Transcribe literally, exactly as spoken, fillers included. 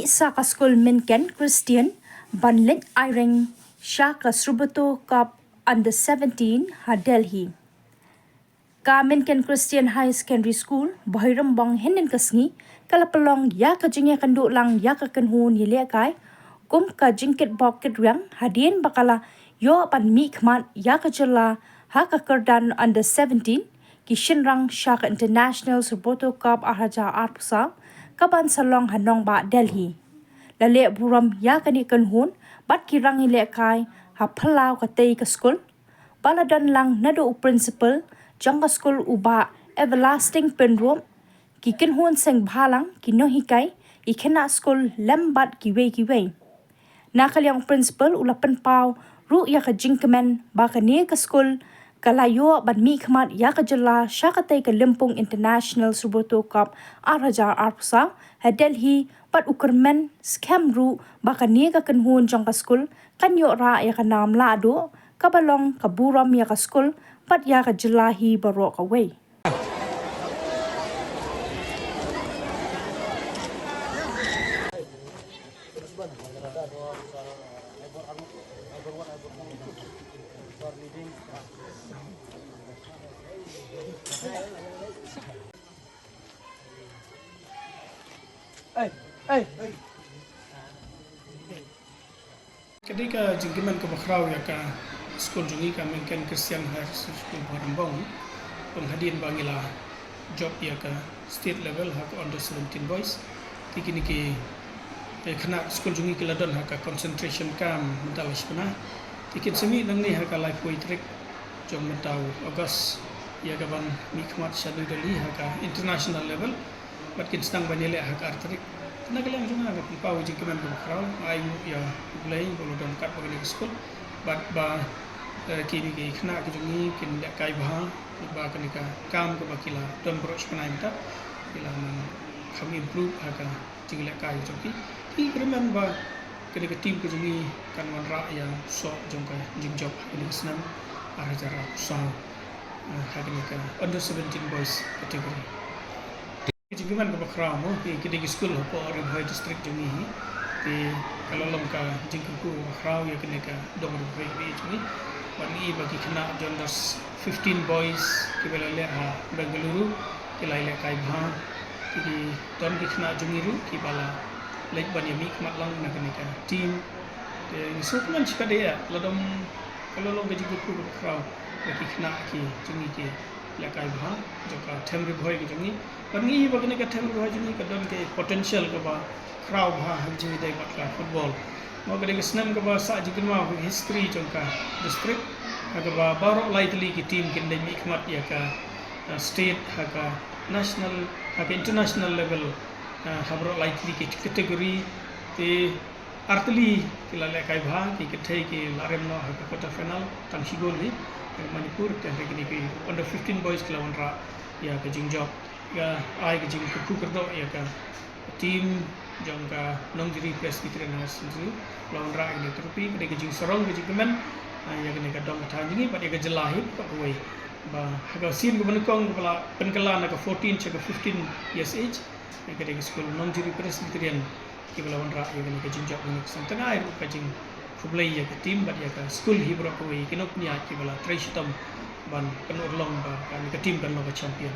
Sa ka skul Minken Christian ban leit aireng sha ka Surbiento Cup Under seventeen ha Delhi. Ka Minken Christian Higher Secondary School, Bhoirymbong, hynnin ka sngi ka la pynlong ïa ka jingïakynduh lang ïa ka kynhun ïalehkai kum ka jingkitbok kitrwiang hadien ba ka la ïoh ban mihkhmat ïa ka jylla ha ka kyrdan Under seventeen ki shynrang sha ka International Surbiento Cup ar hajar arphew saw, ka ban sa long ha nongbah Delhi. La leh burom ïa kane ka kynhun bad ki rangïalehkai ha phyllaw katei ka skul, ba la don lang naduh u principal jong ka skul, u Bah Everlasting Pynrup, ki kynhun seng bhalang, ki nonghikai, ki khynnah skul lem bad kiwei kiwei. Na ka liang u principal u la pynpaw ruh ïa ka jingkmen ba kane ka skul ka la ïoh ban mihkhmat ïa ka jylla sha katei ka lympung International Surbiento Cup ar hajar arphew saw ha Delhi, bad u kyrmen skhem ruh ba kane ka kynhun jong ka skul kan ïoh rah ïa ka nam lahduh, kaba long ka burom ïa ka skul bad ïa ka jylla hi baroh kawei. Ka dei ka jingkmen kaba khraw ïa ka skul jong ngi, ka Minken Christian Higher Secondary School, Bhoirymbong. Pynhadien ba ngi la jop ïa ka state level ha ka under seventeen boys, te kine ki, eh, khynnah skul jong ngi ki la don ha ka concentration camp mynta la shiphew. Te kin sa mih nangne ha ka laiphew tarik jong mynta u August ïa ka ban mihkhmat sha New Delhi ha ka international level. Bad kin sdang ban ïaleh ha ka ar tarik. Te na ka liang jong nga nga pynpaw jingkmen kaba khraw, nga ainguh ïa U Blei ba u la don kat bad kane ka skul. Bad ba, eh, kine ki khynnah ki jong ngi kin lehkai bha, ba kane ka kam kaba ki la don baroh shi bnai mynta, ki la nang kham improve ha ka jinglehkai jong ki. Te ngi kyrmen ba kane ka team ka jong ngi kan wanrah ïa soh jong ka jingjop ha kane ka snem ar hajar arphew saw, eh, ha kane ka under seventeen boys category. Ka jingkmen kaba khraw mo, ki, ki dei ki skul hapoh Ri Bhoi District jong ngi hi. Te ka la long ka jingkyrkhu kaba khraw ïa kane ka dong Ri Bhoi jong ngi. Bad ngi i ba ki khynnah jong under fifteen boys kiba la leh ha Bengaluru ki la ïalehkai bha. Te ki don ki khynnah jong ngi ruh kiba la leit ban ïamihkhmat lang na kane ka team. Te ngi sngewkmen shikatdei, la dom, ka la long ka jingkyrkhu kaba khraw ba ki khynnah ki jong ngi ki lehkai bha jong ka team Ri Bhoi ki jong ngi. Bad ngi i ba kane ka team Ri Bhoi jong ngi ka don ka potential kaba khraw bha ha ka jingïadei bad ka football. Mo ka dei ka snem kaba sah jingkynmaw ha ka history jong ka district, ha kaba baroh lai tylli ki team kin dei mihkhmat ïa ka, uh, state, ha ka national, ha ka international level, uh, ha baroh lai tylli ki category. Te ar tylli ki la lehkai bha, ki kynthei ki la rem noh ha ka quarter final, tang shi goal hi, ha Manipur, te hynrei kine ki under fifteen boys ki la wanrah ïa ka jingjop, ïa ai ka jingkyrkhu kyrdoh ïa ka team jong ka Nongjri Presbyterian Higher Secondary, la wanrah ïa kane ka trophy, ka dei ka jingsarong ka jingkmen, ah, ïa kane ka dong ka thaiñ jong ngi, bad ïa ka jylla hi baroh kawei. Ba ha ka sien kaba nyngkong kaba la pynkylla na ka fourteen sha ka fifteen years age, ïa ka dei ka skul Nongjri Presbyterian, kiba la wanrah ïa kane ka jingjop, kane ka sngewthuh ruh ka jingkhublei ïa ka team bad ïa ka skul hi baroh kawei, ki nongpynïaid kiba la trei shitom ban pynurlong ba kane ka team kan long ka champion.